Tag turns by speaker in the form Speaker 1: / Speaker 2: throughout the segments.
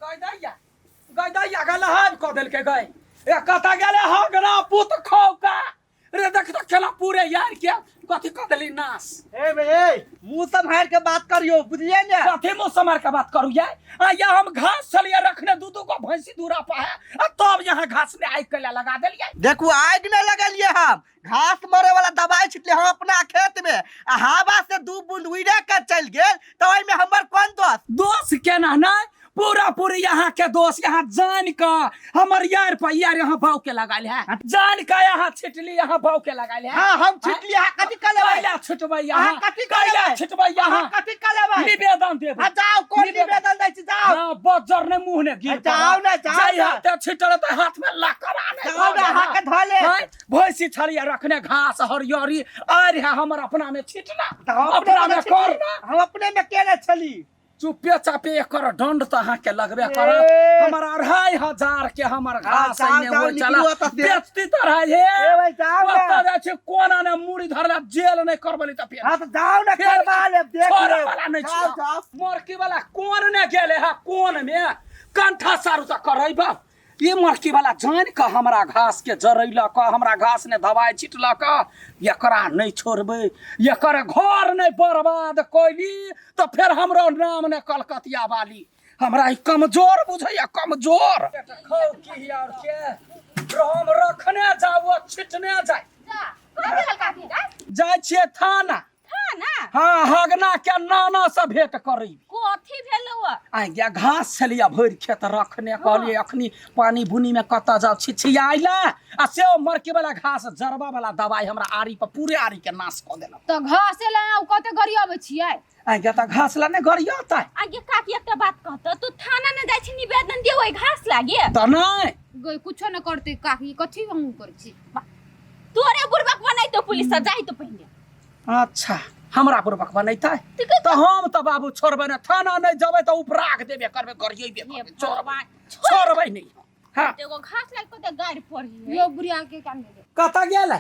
Speaker 1: गय दैया, गय दैया, गलहान कऽ देलकै गय। ए कतऽ गेलै हगना पुत खौका रे? देख तऽ केना पूरे यार के कथी कऽ देली नाश।
Speaker 2: ए बे ए, मुंह सम्हार के बात करियो, बुझलिए ने?
Speaker 1: कथी मुंह सम्हार के बात करू ये? आ या हम घास छलिए रखने, दू दू गो भैंसी दूरा पर है, आ तब यहाँ घास में आगि कैला लगा देलिए?
Speaker 2: देखू, आगि नहीं लगलिए, हम घास मरे वाला दवाई छिटले हम अपना खेत में, आ हवा से दू बूंद उड़े के चल गेल, तो ओहि में हमर कोन दोष?
Speaker 1: दोष केना नहीं, पूरा पूरी यहाँ के दोष। यहाँ जान का हमर यार पर यार यहाँ भाव के लगाल है, जान का यहाँ छिटली, यहाँ भाव के लगाल है।
Speaker 2: हाँ, हम छिटली, अहाँ कथी कऽ लेबै?
Speaker 1: कैला छिटबै यहाँ?
Speaker 2: अहाँ कथी कऽ
Speaker 1: कैला
Speaker 2: लेबै?
Speaker 1: छिटबै यहाँ?
Speaker 2: अहाँ कथी कऽ लेबै?
Speaker 1: निवेदन देबै।
Speaker 2: हाँ, जाओ, कोन
Speaker 1: निवेदन।
Speaker 2: निवेदन दै छी, जाओ।
Speaker 1: हाँ, बजर ने मुंह ने गिर।
Speaker 2: जाओ ने, जाओ
Speaker 1: जाई
Speaker 2: ने।
Speaker 1: हाथे छिटल त हाथ में लकड़ा नहीं।
Speaker 2: जाओ ने, अहाँके धऽ लेत।
Speaker 1: हैं? भैंसी छलिया रखने घास हरियरी आर है, हमर अपना में छिटना।
Speaker 2: तऽ हम अपने
Speaker 1: अपना में
Speaker 2: में छिटली।
Speaker 1: करना।
Speaker 2: हम अपने में केने छली?
Speaker 1: चुपे चापे एकर दंड तऽ अहाँके लगबे करत।
Speaker 2: ए।
Speaker 1: हमर 2500 के हमर घास
Speaker 2: जाओ,
Speaker 1: एने
Speaker 2: जाओ,
Speaker 1: होइ छला।
Speaker 2: निकलू एतऽ से।
Speaker 1: बेचती तऽ रहै हे।
Speaker 2: ए भाई, जाओ ने।
Speaker 1: ओतऽ जाइ छी कोना ने मुड़ी धरला जेल नहि करबली तऽ फेर।
Speaker 2: हाँ, तऽ जाओ ने,
Speaker 1: फेर
Speaker 2: करबा लेब, देख
Speaker 1: छोड़ै
Speaker 2: लेब।
Speaker 1: वाला नहि
Speaker 2: जाओ,
Speaker 1: छियै।
Speaker 2: जाओ।
Speaker 1: मरकी वाला कोन ने गेले है, कोन में कंठा सारू तऽ करैबा। ई मरकी वाला जानि कऽ हमरा घास के जरैलक, हमरा घास ने दवाइ छिटलक, एकरा नहि छोड़बै। एकर घर नहि बर्बाद कैली तऽ फेर हमरो नाम ने कलकतिया वाली। हमरा ई कमजोर बुझैया, कमजोर। खौ की यार के हम रखने जाओ, छिटने जाय।
Speaker 3: जा, कहाँ गेल काकी जा?
Speaker 1: जाइ छियै थाना।
Speaker 3: थाना?
Speaker 1: हाँ, हगना के नाना से भेंट करी।
Speaker 3: कथी भेलौ?
Speaker 1: आ गया, घास छलिया भरि खेत रखने, कहलिए अखनी पानी बुनी में कतऽ जाउ छिछियाइला, आ से ओ मरके वाला घास जरबा वाला दवाई हमरा आरी पर पूरे आरी के नाश कऽ देलक।
Speaker 4: तऽ घासे लए अहाँ कते गरी अबै छियै?
Speaker 1: आ गया, तऽ घास ला नहि गरियतै?
Speaker 3: आगे काकी, एकटा बात कहत, तू थाना ने जाइ छी निवेदन दियो ओहि घास लागे?
Speaker 1: तऽ नहि।
Speaker 4: गई कुछो न करते काकी, कथी हम करै छी?
Speaker 3: तोरे बुड़बक बनाइतो पुलिस सब जाहि तो पहिने।
Speaker 1: अच्छा, हमरा बुड़बक बनैतै तऽ हम तऽ बाबू छोड़बै ने, थाना नहि जेबै तऽ उपराग देबे करबै, गरियेबे
Speaker 3: हे
Speaker 1: करबै, छोड़बै
Speaker 3: भगवान,
Speaker 1: छोड़बै नहि। हाँ।
Speaker 3: एगो घास लाग कते गारि पड़ी।
Speaker 4: यो बुढ़िया के काम देबै।
Speaker 1: कतऽ गेलै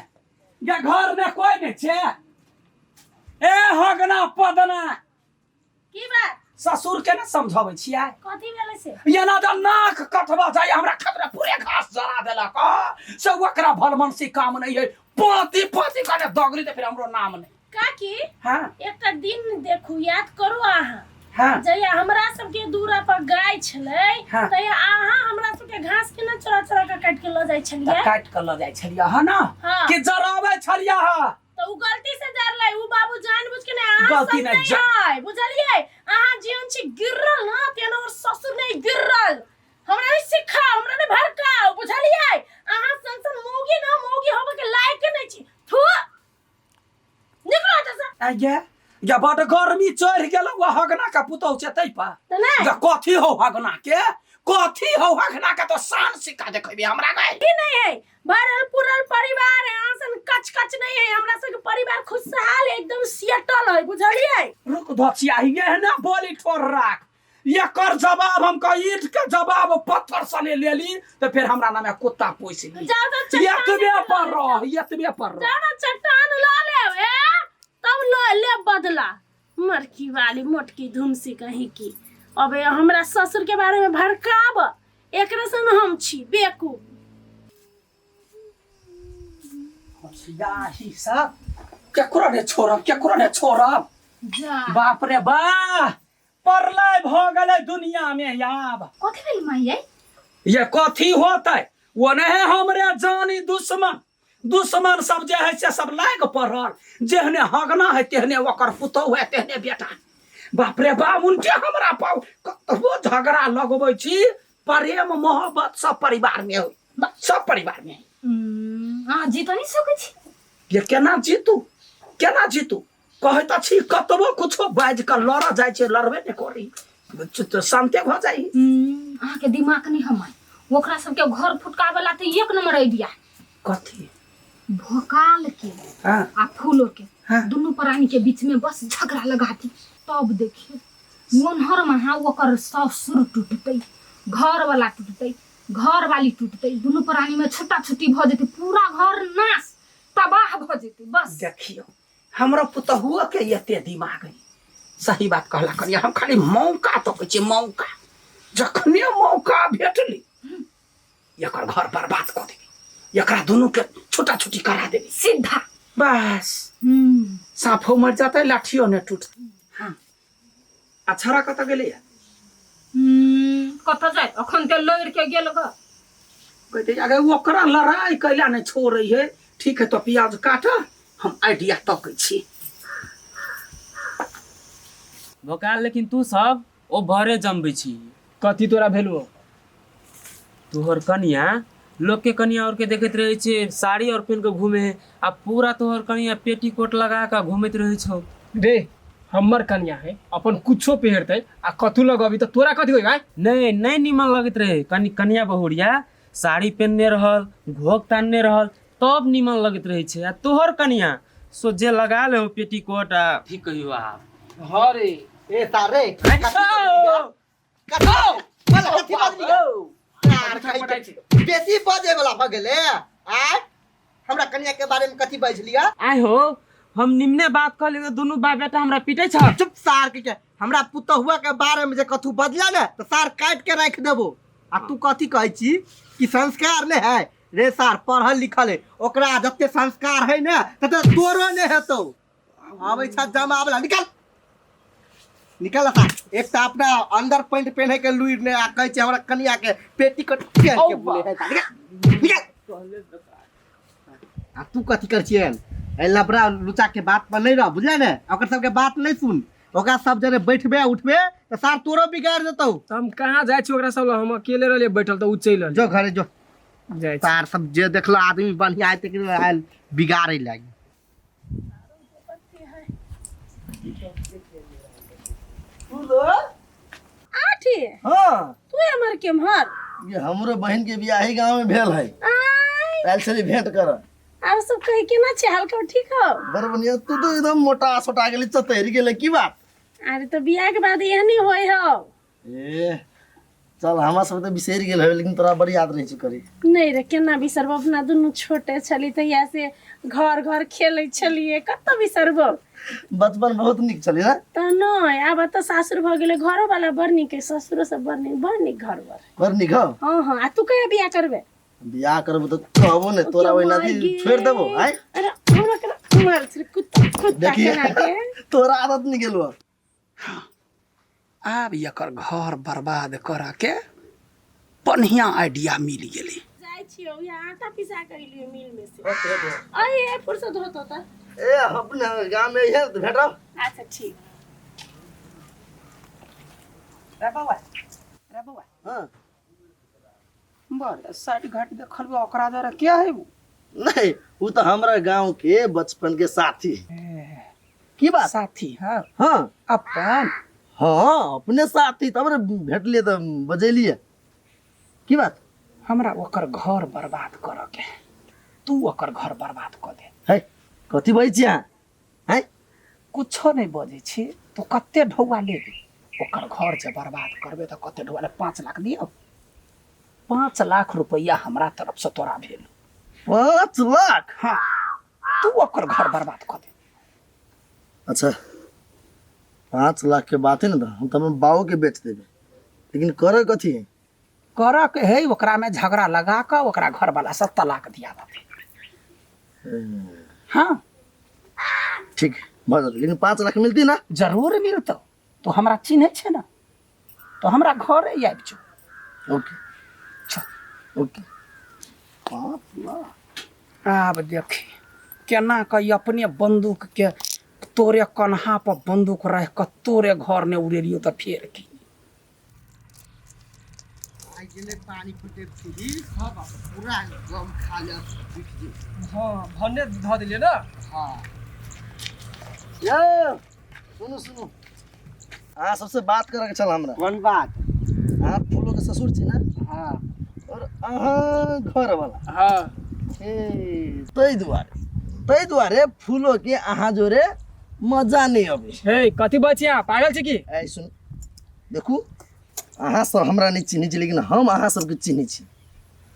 Speaker 1: गे? घर मे कोइ नहि छै? ए हगना पदना।
Speaker 3: की बात?
Speaker 1: ससुर के ने समझाबै छियै।
Speaker 3: कथी भेलै से?
Speaker 1: एना जब नाक कटबा जाय, हमरा खेत में पूरे घास जरा देलक आ, से ओकरा भलमनसी काम नहीं है, पाती पाती कने दगली तऽ फिर हमरो नाम नहीं।
Speaker 5: काकी।
Speaker 1: हाँ।
Speaker 5: एकटा दिन देखू, याद करू अहाँ।
Speaker 1: हाँ।
Speaker 5: जहिया हमरा सबके दूरा पर गाय छलै,
Speaker 1: हाँ।
Speaker 5: तहिया अहाँ हमरा सबके घास केना चोरा चोरा के काटि के लऽ जाइ छलियै?
Speaker 1: तऽ काटि कऽ लऽ जाइ छलियै हँ ने?
Speaker 5: हाँ।
Speaker 1: कि जराबै छलियै हँ?
Speaker 5: तऽ उ गलती से जरलै उ बाबू, जानबूझ के नहि। अहाँ
Speaker 1: गलती
Speaker 5: सब
Speaker 1: नहि,
Speaker 5: नहि है, बुझलियै? अहाँ जेहन छी गिरल ना, तेहन हमर ससुर नहि गिरल। हमरा नहि सिखाओ, हमरा नहि भड़काओ, बुझलियै? अहाँ सन सन मौगी ना मौगी होबे के लायक नहि छी। थू, निकलो एतऽ से।
Speaker 1: आ गे या बड गर्मी चढ़ि गेल। ओ हगना के पुतहु छै तै पर।
Speaker 5: तऽ नहि।
Speaker 1: या कथी हो हगना के, कथी हो हगना के, तो शान सिक्का देखेबी हमरा गए?
Speaker 5: की नहीं है, भरल पुरल परिवार है, अहाँ सन कच कच नहीं है। हमरा सबके परिवार खुशहाल है, एकदम सेटल है, बुझलियै?
Speaker 1: रुक धोचिया, ये है ना बोली ठोर राख, एकर जवाब हम कह ईट के जवाब पत्थर सने लेली तो फिर हमरा नाम है कुत्ता पोस ली।
Speaker 5: जाओ तो चट्टान
Speaker 1: एतबे
Speaker 5: लऽ
Speaker 1: पर
Speaker 5: लेब।
Speaker 1: रह, एतबे पर रह।
Speaker 5: जाओ ना चट्टान लऽ लेब, ए तब लऽ लेब बदला। मरकी वाली मोटकी धुमसी कहीं की अबे हमरा ससुर के बारे में भड़काब, एकरे सन हम छी बेकूफ।
Speaker 1: होशियारी सब केकरो ने छोड़ब, केकरो ने छोड़ब।
Speaker 4: जा।
Speaker 1: बाप रे बा, प्रलय भऽ गेलै दुनिया में आब।
Speaker 3: कथी भेल माई?
Speaker 1: ये कथी होतै, ओ नहीं हमरे जानी दुश्मन, दुश्मन सब जे है से सब लाग पड़ल। जेहने हगना है तेहने ओकर पुतहु है, तेहने बेटा। बाप रे बाप, उनके हमरा पाउ कतबो झगड़ा लगबै छी, प्रेम मोहब्बत सब परिवार में हो, सब परिवार में।
Speaker 4: अहाँ जीत नहीं सकै छी।
Speaker 1: ये केना जीतू, केना जीतू? कहै तऽ छी कतबो कुछो बाजि कऽ लड़ऽ जाइ छै, लड़बे नहि करी, शान्ते भऽ जाइ।
Speaker 4: अहाँके दिमाग नहि हमर। ओकरा सबके घर फुटकावे ला तऽ एक नंबर आइडिया।
Speaker 1: कथी?
Speaker 4: भोकाल के
Speaker 1: हाँ।
Speaker 4: आ फूलो के,
Speaker 1: हाँ।
Speaker 4: दुनू प्राणी के बीच में बस झगड़ा लगा दी, तब देखियो ओन्हर महा ओकर ससुर टूटतै, घर वाला टूटतै, घर वाली टूटतै, दुनू प्राणी में छुट्टा छुट्टी भऽ जेतै, पूरा घर नाश तबाह भऽ जेतै बस।
Speaker 1: देखियो, हमरो पुतहुओ के एते दिमाग है। सही बात कहला कनिया, हम खाली मौका तकै छियै, मौका। जखने मौका भेटली एकर घर बर्बाद कऽ देबी, एकरा दुनू के छोटा छोटी करा देबी
Speaker 4: सीधा।
Speaker 1: बस साफो मर जाता है, लाठियो ने टूटते। हाँ आ छड़ा कतऽ गेलैया?
Speaker 4: कतऽ जाय, अखन ते लड़ि के गेल ग।
Speaker 1: कहते अगर ओकरा लड़ाई कैला नहीं छोड़ै है। ठीक है तो प्याज काट, हम आइडिया तकै छी।
Speaker 6: भोकाल लेकिन तू सब ओ भरे जमबै छी।
Speaker 7: कथी तोरा भेलौ?
Speaker 6: तोहर कनिया लोग के कनिया और के देखैत रहै छै साड़ी और पहिन के घूमे है, आ पूरा तोहर कनिया पेटीकोट लगा के घूमैत रहै छौ।
Speaker 7: रे हमर कनिया है, अपन कुछो पहिरतै आ कथू लगबी तऽ तोरा कथी होई भाई?
Speaker 6: नहीं नहीं नीमन लगैत रहे, कनि कनिया बहुरिया साड़ी पहिनने रहल, घोघ तानने रहल तब नीमन लगैत रहै छै, आ तोहर कनिया सो जे लगा ले पेटीकोट आ की कहियो आब।
Speaker 7: हाँ रे।
Speaker 2: ए सारे कथी बोल, कथी बजली गे? यार, कहि के बेसी बजे वाला भऽ गेलै। आय हमरा कनिया के बारे में कथी बाजि लिया?
Speaker 6: आइ हो हम निम्ने बात कहली तऽ दुनू बाप बेटा हमरा पीटै छ।
Speaker 2: चुप सार के, हमरा पुतहुआ के बारे में जे कथू बजला ने तऽ सार काटि के राखि देबो। आ तू कथी कहै छी कि संस्कार नहि है? रे सार पढ़ल लिखल है, ओकरा जते संस्कार है ने तते तोरो नहि हेतौ। आबै छ जमावला, निकल निकल सार। एक तऽ अपना अंदर पैंट पहने के लुइर ने आ कहै छै हमरा कनिया के पेटीकोट पहन के बोले है। निकल निकल। आ तू कथी कर छियै? एहि लबड़ा लुचा के बात पर नहीं रह, बुझले ने? ओकर सबके बात नहीं सुन, ओकरा सब जरे बैठबे उठबे तऽ सार तोरो बिगाड़ देतौ।
Speaker 7: तऽ हम कहाँ जाइ छी ओकरा सब लग, हम अकेले रहलियै बैठल तऽ उ चलि
Speaker 2: जो घरे जो।
Speaker 7: जाइ छी।
Speaker 2: सार सब जे देखलो आदमी बढ़िया है तकरे आयल बिगाड़े लागी।
Speaker 5: आठी।
Speaker 8: हाँ।
Speaker 5: तू एमहर केम्हर?
Speaker 8: ये हमरो बहन के बियाह ही गांव में भेल है।
Speaker 5: आय।
Speaker 8: आयल छली भेंट कर।
Speaker 5: आर सब कही केना छै हाल खबर ठीक हो?
Speaker 8: बड़ बढ़िया। तू तो एकदम मोटा सोटा गेली, चतरि गेले, की बात?
Speaker 5: अरे तो बियाह के बाद एहनी होय हो।
Speaker 8: ए चल हमरा सब तऽ बिसरि गेल हेबै, लेकिन तोरा बड़ याद रहै छौ करी।
Speaker 5: नहीं रे केना बिसरबो, अपना दुनू छोटे छली तहिया से घर घर खेलै छलियै, कतऽ बिसरबो?
Speaker 8: बचपन बहुत नीक छलै ने?
Speaker 5: तऽ नहि, आब तऽ सासुर भऽ गेलै, घरो वाला बड़ नीक है, ससुरो सब बड़ नीक, बड़ नीक घर बर।
Speaker 8: बड़ नीक हौ?
Speaker 5: हाँ हाँ। आ तू कहिया बियाह करबे?
Speaker 8: बियाह करबो तऽ कहबो ने तोरा, ओहिना छोड़ि देबो। आँय
Speaker 5: अरे हमरा केना मार छै कुत्ता कुत्ता
Speaker 8: देखिए
Speaker 5: केना के
Speaker 8: तोरा आदत नहीं गेलो।
Speaker 1: आब एकर घर बर्बाद करऽ के बढ़िया आइडिया मिल गेलै।
Speaker 5: जाइ छियौ, यहाँ आटा पिसा के अइलियो मिल में से। अरे फुर्सत होतो त
Speaker 8: ए अपने गांव में है तो भेटब।
Speaker 5: अच्छा ठीक।
Speaker 1: रे बौआ, रे बौआ।
Speaker 8: हाँ।
Speaker 1: बड़ साइड घाट देखल बा, ओकरा जरा क्या है वो?
Speaker 8: नहीं, वो तो हमरा गांव के बचपन के साथी है। की बात?
Speaker 1: साथी? हाँ।
Speaker 8: हाँ।
Speaker 1: अपन?
Speaker 8: हाँ अपने साथी, तब ने भेटलिए तऽ बजेलिए। की बात?
Speaker 1: हमरा ओकर घर बर्बाद करऽ के, तू ओकर घर बर्बाद कऽ दे।
Speaker 8: है कथी बजै छी अहाँ? है
Speaker 1: कुछो नहीं बजै छी, तू कते ढौआ लेबी? ओकर घर जे बर्बाद करबे तऽ कते ढौआ ले? 5 लाख दियौ। 5 लाख रुपया हमरा तरफ से तोरा भेल।
Speaker 8: 5 लाख?
Speaker 1: हाँ, तू ओकर घर बर्बाद कऽ दे।
Speaker 8: अच्छा 5 लाख के बात है ना, तो हम तो अपन बाबू के बेच देबे, लेकिन करे कथी है?
Speaker 1: करऽ के है ओकरा में झगड़ा लगा कऽ ओकरा घर वाला से तलाक दिया देबै। हाँ
Speaker 8: ठीक भऽ जेतै, लेकिन 5 लाख मिलती ना?
Speaker 1: जरूर मिलतौ, तू हमरा चिन्है छै ना, तो हमरा घरे आबि जो।
Speaker 8: ओके
Speaker 1: चल।
Speaker 8: ओके। 5 लाख।
Speaker 1: आब देखी केना कऽ अपने बंदूक के तोरे कन्हा पर बंदूक रख कऽ तोरे घर ने उड़ेलियो तऽ फेर की।
Speaker 2: आइ गेलै पानी फुटे छुरी पूरा गम खा ले उठि गेल।
Speaker 7: हाँ भन्ने धऽ देलियै ने।
Speaker 2: हाँ।
Speaker 8: यौ सुनू सुनू, अहाँ सबसे बात करऽ के छल हमरा।
Speaker 2: कोन बात?
Speaker 8: अहाँ फूलो के ससुर छी ने?
Speaker 2: हाँ।
Speaker 8: और अहाँ घर वाला?
Speaker 7: हाँ।
Speaker 8: ए ताहि दुआरे फूलो के अहाँ जोरे मजा नहीं अबै।
Speaker 7: हे कथी बचिया अहाँ पागल छी की?
Speaker 8: ए सुन देखू, अहाँ सब हमरा नहीं चिन्है छी, लेकिन हम अहाँ सबके चिन्है छी,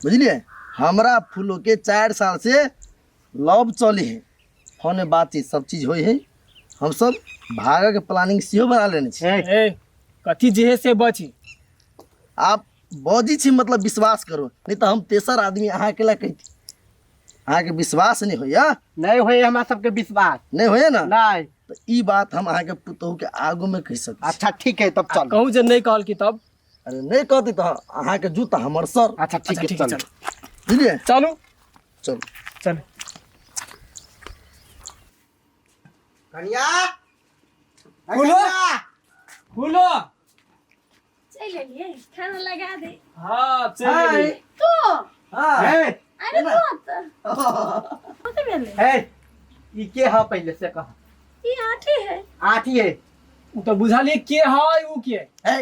Speaker 8: बुझलियै? हमरा फूलो के 4 साल से लव चली है, फोन बातचीत सब चीज होइ है, हम सब भागऽ के प्लानिंग सेहो बना लेने छी।
Speaker 7: ए कथी जे है से बची।
Speaker 8: आप बजै छी मतलब विश्वास करू, नहीं तऽ हम तेसर आदमी अहाँके लए कहिती। अहाँके विश्वास नहीं होइया?
Speaker 2: नहीं होइए हमरा सबके विश्वास।
Speaker 8: नहीं होइए ना?
Speaker 2: नहीं।
Speaker 8: तऽ ई बात हम अहाँके पुतोहु के आगू में कहि सकै छी।
Speaker 2: अच्छा ठीक है, तब चल।
Speaker 7: कहूँ जे नहीं कहल की तब?
Speaker 8: अरे नहीं कहती तऽ अहाँके जूता हमर सर।
Speaker 2: अच्छा ठीक है,
Speaker 7: ठीक है,
Speaker 2: चल।
Speaker 7: चल।
Speaker 8: बुझलियै?
Speaker 7: चलू।
Speaker 8: चलू।
Speaker 7: चलू।
Speaker 2: कनिया,
Speaker 7: बोलो। फूलो।
Speaker 5: चलि एलियै, खाना लगा दे।
Speaker 7: हाँ चलि गेली।
Speaker 5: तू?
Speaker 8: हाँ।
Speaker 2: हे।
Speaker 5: अरे तू तऽ कथी भेलै?
Speaker 2: हे, ई के ह पहिले से कह।
Speaker 5: ई आठी है।
Speaker 2: आठी है।
Speaker 7: उ तऽ बुझलियै के है उ के।
Speaker 8: है,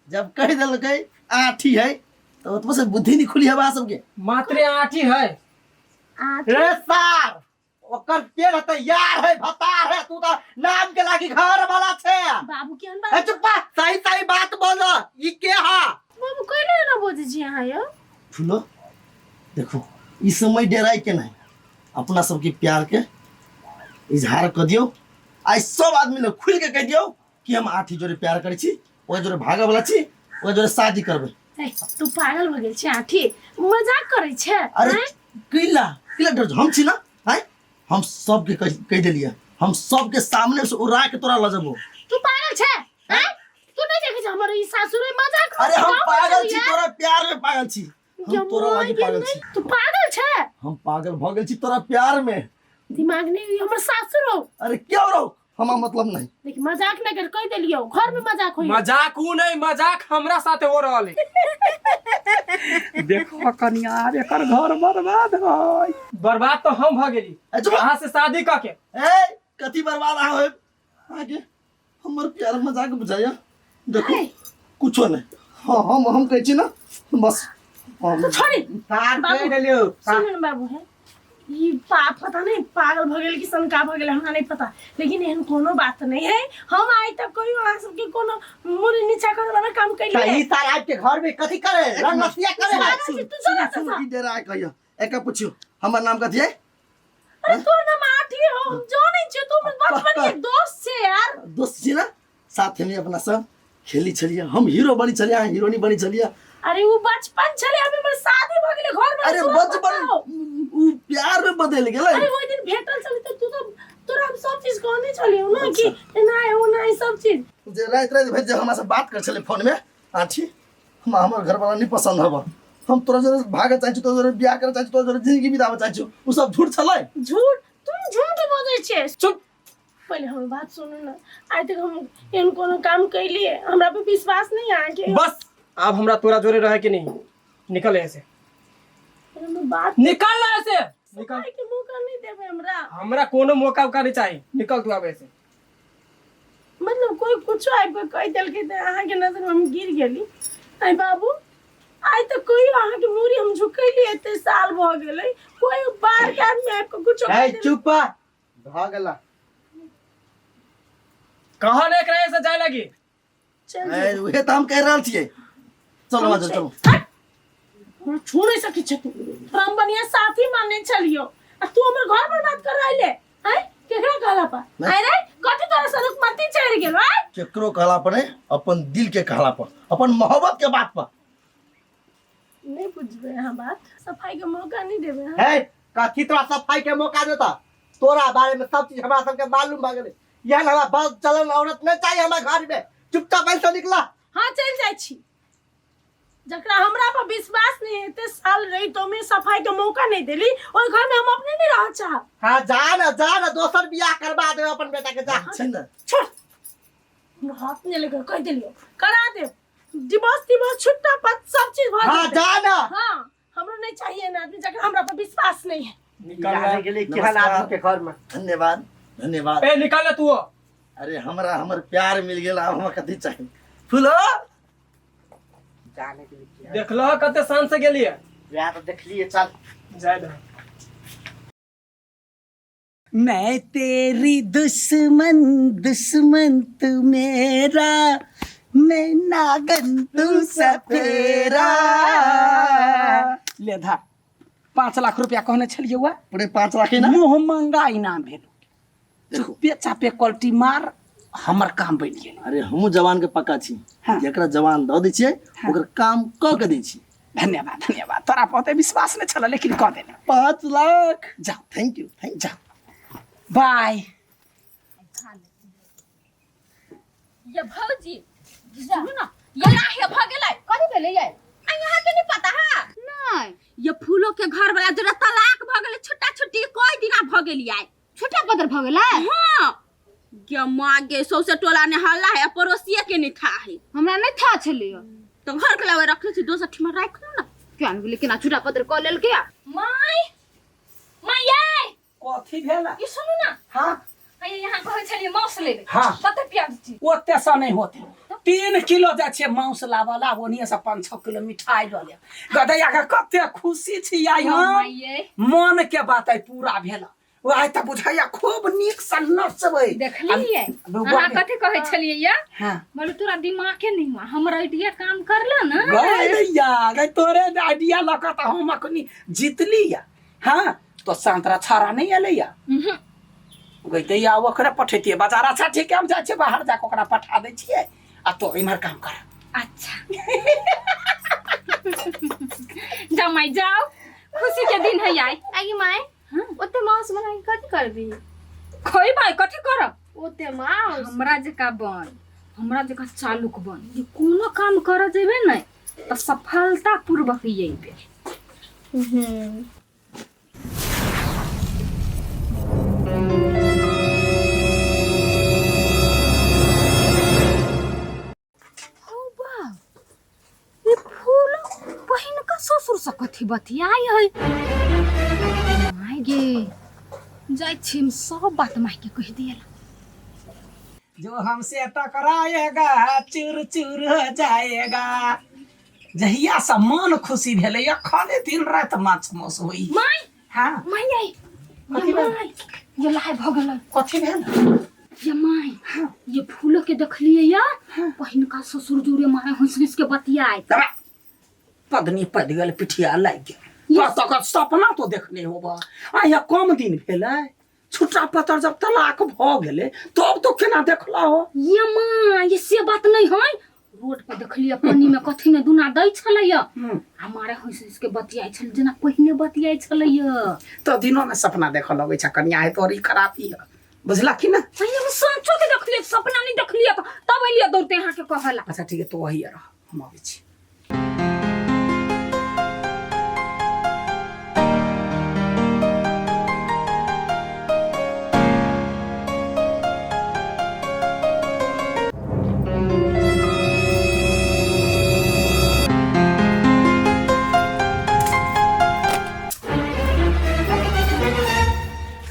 Speaker 8: जब कहि देलकै आठी है तऽ ओतबो से बुद्धि नहीं खुली हवा सबके।
Speaker 7: मात्रे आठी है।
Speaker 5: आठी।
Speaker 2: रे सार, ओकर के रहते यार है, भतार है, तू तो नाम के लागी घर वाला छे।
Speaker 5: बाबू केहन
Speaker 2: ए
Speaker 5: बात?
Speaker 2: चुप, सही सही बात बोल, ई के हा?
Speaker 5: बाबू कइले ना बोजै छी अहाँ यौ?
Speaker 8: फूलो देखो, ई समय डेराय के नहीं, अपना सबके प्यार के इजहार कर दियो। आइ सब आदमी लोग खुल के कह दियो कि हम आठी जोरे प्यार करै छी, ओकरा जोरे भागऽ वाला छी, ओकरा जोरे शादी करबै।
Speaker 5: ए, तू पागल भऽ गेल छै आठी, मजाक करै छै?
Speaker 8: अरे
Speaker 5: आँय?
Speaker 8: कैला कैला डर, हम छी ना? आँय, हम सबके कहि देलियै, हम सबके सामने से उड़ा के तोरा लऽ जेबो।
Speaker 5: तू पागल छै? आँय? तू नहीं देखै छै हमर ई सासुर मजाक करै
Speaker 8: अरे
Speaker 5: छै,
Speaker 8: हम
Speaker 5: गाँवमे
Speaker 8: पागल छी,
Speaker 5: छलियै।
Speaker 8: तोरा प्यार में पागल छी, हम तोरा लागी पागल छी।
Speaker 5: तू पागल छै?
Speaker 8: हम पागल भऽ गेल छी तोरा प्यार में।
Speaker 5: दिमाग नहीं, हमर सासुर हो।
Speaker 8: अरे क्यों रहो, हमार मतलब नहीं।
Speaker 5: देख मजाक नहीं कर, कह देलियो घर में मजाक होई।
Speaker 7: मजाक उ नहीं, मजाक हमरा साथे हो रहल है।
Speaker 1: देखो कनिया, आब एकर घर बर्बाद है।
Speaker 7: बर्बाद तो हम भ गेली
Speaker 8: ए, चुप।
Speaker 7: अहाँ से शादी क के।
Speaker 8: ए कथी बर्बाद अहाँ होब? अहाँके हमर प्यार मजाक बुझाइया? देखो कुछो नहीं। हाँ, हम कहै छी ना बस हम
Speaker 5: तो छोड़ी
Speaker 2: सार
Speaker 5: बाबू,
Speaker 2: कहि देलियो।
Speaker 5: सुन ने बाबू, है ई पाप पता नहीं पागल भ गेल कि सनका भ गेल, हमरा नहीं पता, लेकिन एहन कोनो बात नहीं है। हम आइ तक कोई अहाँ सबके कोनो मुड़ी नीचा करे वाला काम
Speaker 2: त
Speaker 5: कैलिए?
Speaker 2: ई सार आबि के घर में कथी करे? रंग रसिया करे है।
Speaker 5: पागल छी, तू चला
Speaker 8: सुन,
Speaker 5: जा।
Speaker 8: ई डेरा कहियो, एका पूछियो हमर नाम कथी है?
Speaker 5: अरे तोर नाम आठी हो, हम जानै छियो, तू हमर बचपन के दोस्त छे यार।
Speaker 8: दोस्त छी ना, साथ में अपना सब खेली छलियै, हम हीरो बनी छलियै, अहाँ हीरोनी बनी छलियै।
Speaker 5: अरे उ बचपन छले, अभी हमर शादी भ गेलै घर में।
Speaker 8: अरे
Speaker 5: तोरा
Speaker 8: बचपन
Speaker 5: बताओ।
Speaker 8: उ प्यार में बदल गेलै।
Speaker 5: अरे ओहि दिन भेटल छली त तू तो तोरा हम सब चीज कहने छलियौ ना कि एना है ओना है सब चीज।
Speaker 8: जे राति राति भरि जे हमरा से बात कर छलै फोन में आठी, हम हमर घरवाला नहीं पसंद हब, हम तोरा जोरे भागे चाहै छी, तोरा जोरे बियाह करे चाहै छी, तोरा जोरे जिंदगी बिताबे चाहै छी, उ सब झूठ छलै?
Speaker 5: झूठ? तुम झूठ बजै छे।
Speaker 7: चुप।
Speaker 5: पहले हमर बात सुनू ना, आइ तक हम एहन कोनो काम कैलिए? हमरा पे विश्वास नहीं है अहाँके?
Speaker 7: बस आब हमरा तोरा जोरे रहे के नहीं, निकल ऐसे।
Speaker 5: अरे हमर बात
Speaker 7: निकल ना ऐसे, निकल।
Speaker 5: सुनाइ के मौका नहीं देबै हमरा।
Speaker 7: हमरा कोनो मौका उका नहीं चाहिए, निकल तू आब ऐसे।
Speaker 5: मतलब कोई कुछो आबि कऽ कहि देलकै तऽ अहाँके नजर में हम गिर गेली? आइ बाबू, आइ तऽ कोई अहाँके मूड़ी हम झुकैली, एते साल भऽ गेलै, कोई बाहर के आदमी आबि कऽ कुछो कहि
Speaker 2: ए
Speaker 5: देलकै?
Speaker 2: चुप भ गेला।
Speaker 7: कहाँ नहीं एकरा ऐसे जाए लगी?
Speaker 5: चल।
Speaker 8: ए, उहे तऽ हम कहि रहल छियै, चलो बाजू चलो।
Speaker 5: हट! हमरा छू नहीं सकै छै तू। तोरा हम बढ़िया साथी मानने छलियो आ तू हमर घर बर्बाद कर रहले आय। केकरा कहला पर?
Speaker 8: नहीं।
Speaker 5: आय रे, कथी तोरा सरुक मती चढ़ गेलो आय?
Speaker 8: केकरो कहला पर नहीं, अपन दिल के कहला पर, अपन मोहब्बत के बात पर।
Speaker 5: नहीं बुझबै अहाँ बात, सफाई के मौका नहीं देबै अहाँ।
Speaker 2: हे, कथी तोरा सफाई के मौका देता? तोरा बारे में सब चीज हमरा सबके मालूम भ गेलै। यहन हमरा बस चलन औरत नहीं चाहिए हमरा घर में, चुपचाप ऐसे निकला।
Speaker 5: हाँ चलि जाइ छी। जकरा हमरा पर विश्वास नहीं है, एते साल रही तो में सफाई के मौका नहीं देली, ओहि घर में हम अपने नहीं रह चाहब।
Speaker 2: हाँ जा ना, जा ना, दोसर बियाह करवा दे अपन बेटा के, जा।
Speaker 8: छै ना।
Speaker 5: छोड़, हमरा हाथ नहीं लगे, कह देलियो करा दे डिवोर्स, डिवोर्स छुट्टा पत सब चीज भ
Speaker 2: हाँ
Speaker 5: जेतै।
Speaker 2: जा ना।
Speaker 5: हाँ हमरो नहीं चाहिए ना आदमी जकरा हमरा पर विश्वास नहीं है।
Speaker 7: निकल
Speaker 2: जाने के लिए केहन आदमी के घर में।
Speaker 8: धन्यवाद धन्यवाद।
Speaker 7: ए निकल ना तू।
Speaker 8: अरे हमरा हमर प्यार मिल गेल, आब हमरा कथी चाही? फूलो
Speaker 2: जाने के लिए केहन-
Speaker 7: देखलो कते शान से गेलिए?
Speaker 2: वएह तऽ देखलिए, चल
Speaker 7: जाए दे।
Speaker 1: मैं तेरी दुश्मन, दुश्मन तू मेरा, मैं नागन तू सफेरा। ले धा 5 लाख रुपया कहने छलियै वा।
Speaker 8: पूरे 5 लाख ही ना।
Speaker 1: मुँह मंगा इनाम भेल।
Speaker 8: देखो।
Speaker 1: चुपे चापे क्वालिटी मार हमर काम बनि गेल।
Speaker 8: अरे हमहूँ जवान के पक्का छी।
Speaker 1: हाँ।
Speaker 8: जकरा जवान दऽ दै छियै ओकर काम कऽ के दै छी।
Speaker 1: धन्यवाद धन्यवाद, तोरा पर ओते विश्वास नहि छल लेकिन कऽ देना।
Speaker 8: 5 लाख।
Speaker 1: जाओ।
Speaker 8: Thank you, thank you.
Speaker 1: जाओ, बाय।
Speaker 3: ये भौजी सुनू ना, ये लाहे भ गेलै।
Speaker 4: कथी भेलै ये?
Speaker 3: आ यहाँ के नहीं पता है?
Speaker 4: नहीं।
Speaker 3: ये फूलो के घर वाला जरा तलाक भ गेलै, छुट्टा छुट्टी कोई दिना भ गेली आइ।
Speaker 4: छुट्टा पदर भ गेलै?
Speaker 3: हाँ। गे माँ गे, सौसे टोला ने हल्ला है, पड़ोसिए के नहीं था है।
Speaker 4: हमरा नहीं था छलियो।
Speaker 3: तो घर के लावे रखले छी, दोसर ठिमा राख लो ना।
Speaker 4: क्या गेलै केना छुट्टा पदर क लेलकै?
Speaker 3: My my आइ।
Speaker 1: कथी भेला?
Speaker 4: ई सुनू ना।
Speaker 1: हाँ।
Speaker 4: अरे यहाँ कहै छलियै मांस लेबै।
Speaker 1: हाँ।
Speaker 4: कते प्याज छी?
Speaker 1: ओते सँ नहि होते। 3 किलो जाइ छियै मांस लाबऽ ला, ओनिये से 5-6 किलो मिठाई लऽ लेब। गदैया के कते खुशी छी आइ हम। मन के बात आइ पूरा भेल। ओ आइ तऽ बुझाइया खूब नीक सँ नचबै।
Speaker 4: देखलियै?
Speaker 1: बौआ
Speaker 4: अहाँ
Speaker 1: के-
Speaker 4: कथी कहै छलियै या?
Speaker 1: हाँ।
Speaker 4: बोलू तोरा दिमागे नहीं हुआ, हमर आइडिया काम करला ना।
Speaker 1: गै दैया, गै तोरे आइडिया लऽ कऽ तऽ हम अखनी जीतली या। हाँ, तो संतरा छाड़ा नहीं एलैया।
Speaker 4: उहुं।
Speaker 1: गै दैया ओकरे पठैतियै बाजार। अच्छा ठीक है, हम जाइ छियै बाहर जाकऽ ओकरा पठा दै छियै आ तो इम्हर काम कर।
Speaker 4: अच्छा जाओ माई जाओ, खुशी के दिन है आई।
Speaker 5: आगे माई, ओते मांस बना के कथी करबी?
Speaker 4: खइबै कथी करब?
Speaker 5: ओते मांस
Speaker 4: हमरा जका बन, हमरा जका चालुक बन, जे कोनो काम कर जेबे ने तऽ सफलता पूर्वक अइबे। हौ बाप, ई फूल बहिन का ससुर से कथी बतियाई है? माय गे, जाइ छी हम सब बात माय के कहि दिएला।
Speaker 1: जो हमसे टकराएगा चूर चूर हो जाएगा। जहिया से मन खुशी भेलै अखने दिन राति माछ मांस होई।
Speaker 4: माय।
Speaker 1: हाँ।
Speaker 4: My I.
Speaker 1: कथी भेल?
Speaker 4: माय, ये लाय भ गेलै।
Speaker 1: कथी भेल?
Speaker 4: ये my, ये फूल के देखलिए या बहिन का ससुर जोरे मारे हंस हंस के बतियाए।
Speaker 1: दबा। पदनी पद गेल पिठिया लागि गेल। कतऽ कऽ सपना तो देखने होबा। आ यहाँ कम दिन भेलै छुट्टा पतर जब तलाक भ गेलै तब तो केना देखला हो?
Speaker 4: ये माँ, ये से बात नहीं है। रोड पर देखलिए पानी में कथी ने दुना दै छलैया। आ मारे हंस हंस के बतियाइ छल जेना पहिने बतियाइ छलैया।
Speaker 1: तो दिनो में सपना देखऽ लगै छ कनिया, है तोरी खराबी है, बुझला कि ना?
Speaker 4: अरे हम सोचो के देखलिए, सपना नहीं देखलिए तब एलिए दौड़ते यहाँ के कहला।
Speaker 1: अच्छा ठीक है, तो वही रह, हम अबै छी।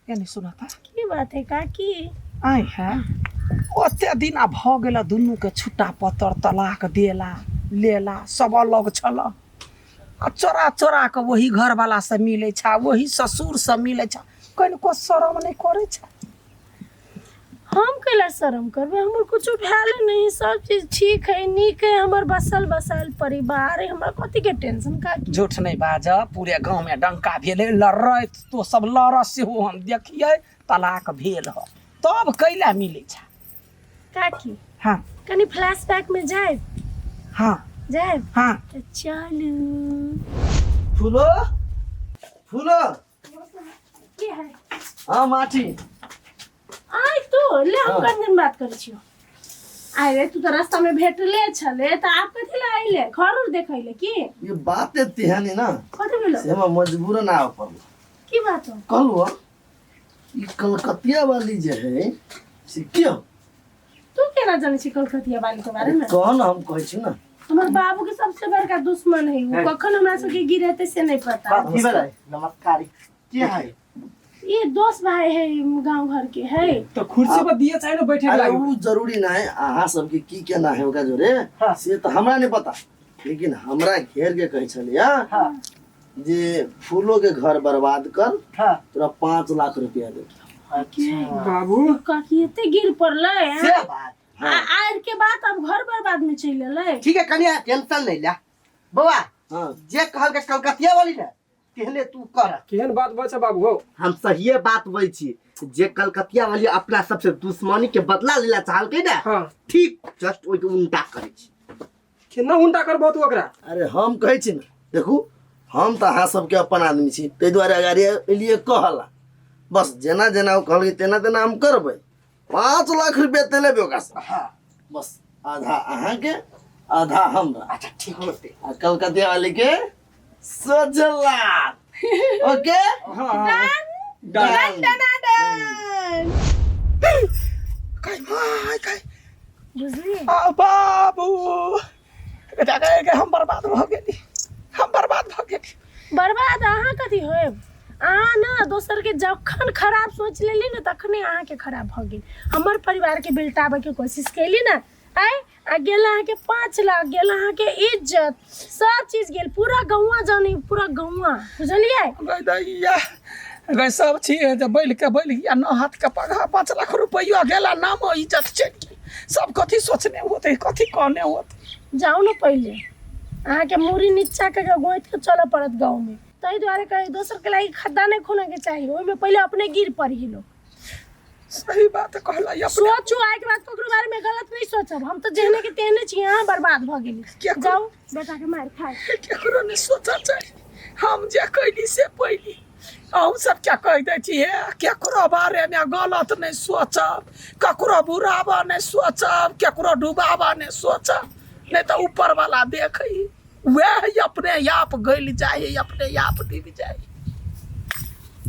Speaker 1: यानी सुना था
Speaker 5: की बात है काकी?
Speaker 1: आइ है ओते दिन आ भऽ गेल दुनू के छुट्टा पत्तर तलाक देला लेला सब अलग छल आ चोरा चोरा के वही घरवाला से मिलै छै वही ससुर से मिलै छै, कनिको शरम नहि करै छै।
Speaker 5: हम कैला शरम करबै? हमर कुछो भेल नहीं, सब चीज ठीक है, नीक है, हमर बसल बसायल परिवार है, हमरा कथी के टेंशन काकी?
Speaker 1: झूठ नहीं बाज, पूरे गाँव में डंका भेलै लड़ैत, तो सब लड़ सेहो हम देखियै तलाक भेल ह तब कैला मिलै छै?
Speaker 5: काकी।
Speaker 1: हाँ।
Speaker 5: कनी फ्लैशबैक में जायब?
Speaker 1: हाँ।
Speaker 5: जायब?
Speaker 1: हाँ।
Speaker 5: तो चलू।
Speaker 8: फूलो फूलो।
Speaker 5: की है?
Speaker 8: हाँ माटी।
Speaker 5: आय तो ले हम
Speaker 8: हाँ।
Speaker 5: कन दिन बात करै छियो। आय रे, तू तो रास्ता में भेटले छले त आप कथी ला आइले? घर उर देखैले की?
Speaker 8: ये बात तेहन है ना।
Speaker 5: कथी भेलो?
Speaker 8: से हमरा मजबूरन आबऽ पड़ल।
Speaker 5: की बात हो?
Speaker 8: कहलहुँ ई कलकतिया वाली जे है से के हो?
Speaker 5: तू केना जानै छी कलकतिया वाली के बारे में?
Speaker 8: कौन हम कहै छी ना।
Speaker 5: हमर बाबू के सबसे बड़का दुश्मन है वो, कखन हमरा सबके गिरेते से नहीं पता।
Speaker 2: कथी भेलै? नमस्कार। के है?
Speaker 5: ये दोस्त भाई है गांव घर के है।
Speaker 7: तो कुर्सी पर दिए चाहे ना बैठे
Speaker 8: अरे
Speaker 7: लागे।
Speaker 8: उ जरूरी ना है, अहाँ सबके की केना है ओकरा जोरे।
Speaker 2: हाँ।
Speaker 8: से तो हमरा नहीं पता, लेकिन हमरा घेर के कहै छलिया
Speaker 2: हाँ।
Speaker 8: जे फूलो के घर बर्बाद कर।
Speaker 2: हाँ।
Speaker 8: तोरा 5 लाख रुपया दे।
Speaker 2: अच्छा
Speaker 7: बाबू
Speaker 5: काकी एते गिर पड़लै
Speaker 2: से बात।
Speaker 8: हाँ।
Speaker 5: आर के बात अब घर बर्बाद में चलि एलै।
Speaker 2: ठीक है कनिया, टेंशन नहीं ले बौआ।
Speaker 8: हाँ।
Speaker 2: जे कहल के कलकतिया वाली ने तेहने तू कर।
Speaker 7: केहन बात बजै छै बाबू हो?
Speaker 2: हम सहिए बात बोलै छी जे कलकतिया वाली अपना सबसे दुश्मनी के बदला लेला चाहलकै ने।
Speaker 7: हाँ।
Speaker 2: ठीक जस्ट ओहि के उल्टा करै छी।
Speaker 7: केना उल्टा करबो तू ओकरा?
Speaker 8: अरे हम कहै छी ने, देखू हम तऽ अहाँ सबके अपन आदमी छी, ताहि दुआरे अगाड़ी एलियै कहला। बस जेना जेना ओ कहलकै तेना तेना हम करबै। 5 लाख रुपया ते लेबै ओकरासँ।
Speaker 2: हाँ।
Speaker 8: बस आधा अहाँके आधा हमरा।
Speaker 2: अच्छा ठीक होतै।
Speaker 8: आ कलकतिया वाली के सोझला। ओके।
Speaker 7: हाँ।
Speaker 8: डन।
Speaker 5: डन।
Speaker 1: काय my काय।
Speaker 5: बुझलियै?
Speaker 1: आ बाबू गे, हम बर्बाद भऽ गेली, हम बर्बाद भऽ गेली।
Speaker 5: बर्बाद अहाँ कथी होयब? अहाँ ने दोसरके जखन खराब सोचि लेली ने तखने अहाँके खराब भऽ गेल। हमर परिवारके बिलटाबैके कोशिश केली ने आँय, आ गेल अहाँके 5 लाख, गेल अहाँके इज्जत, सब चीज गेल। पूरा गौआँ जानी, पूरा गौआँ, बुझलियै?
Speaker 1: गै दैया गै, सब छियै जे बैल के बैल या 9 हाथ के पगहा। 5 लाख रुपैआ गेल आ नाम इज्जत चलि गेल। सब कथी सोचने होतै, कथी कहने होतै?
Speaker 5: जाउ ने, पहिले अहाँके मूड़ी नीचा कऽ के गोँति के चलऽ पड़त गाँवमे। ताहि दुआरे कहै दोसरके लागि खद्दा नहि खुनऽके चाही, ओहिमे पहिले अपने गिर पड़ी लोक।
Speaker 1: सही बात कहला अपने।
Speaker 5: सोचू, आइके बाद ककरो बारेमे गलत नहि सोचब। हम तऽ जेहने के तेहने छी, अहाँ बर्बाद भऽ गेली। जाउ बेटाके मारि खाय।
Speaker 1: केकरो नहि सोचऽ चाही, हम जे कैली से पैली। अहूँ सब क्या कहि दै छी, हे केकरो बारेमे गलत नहि सोचब, ककरो बुराबा नहि सोचब, केकरो डुबाबा नहि सोचब, नहि तऽ ऊपर वाला देखै, वएह अपने आप गलि जाइ, अपने आप डूबि जाइ।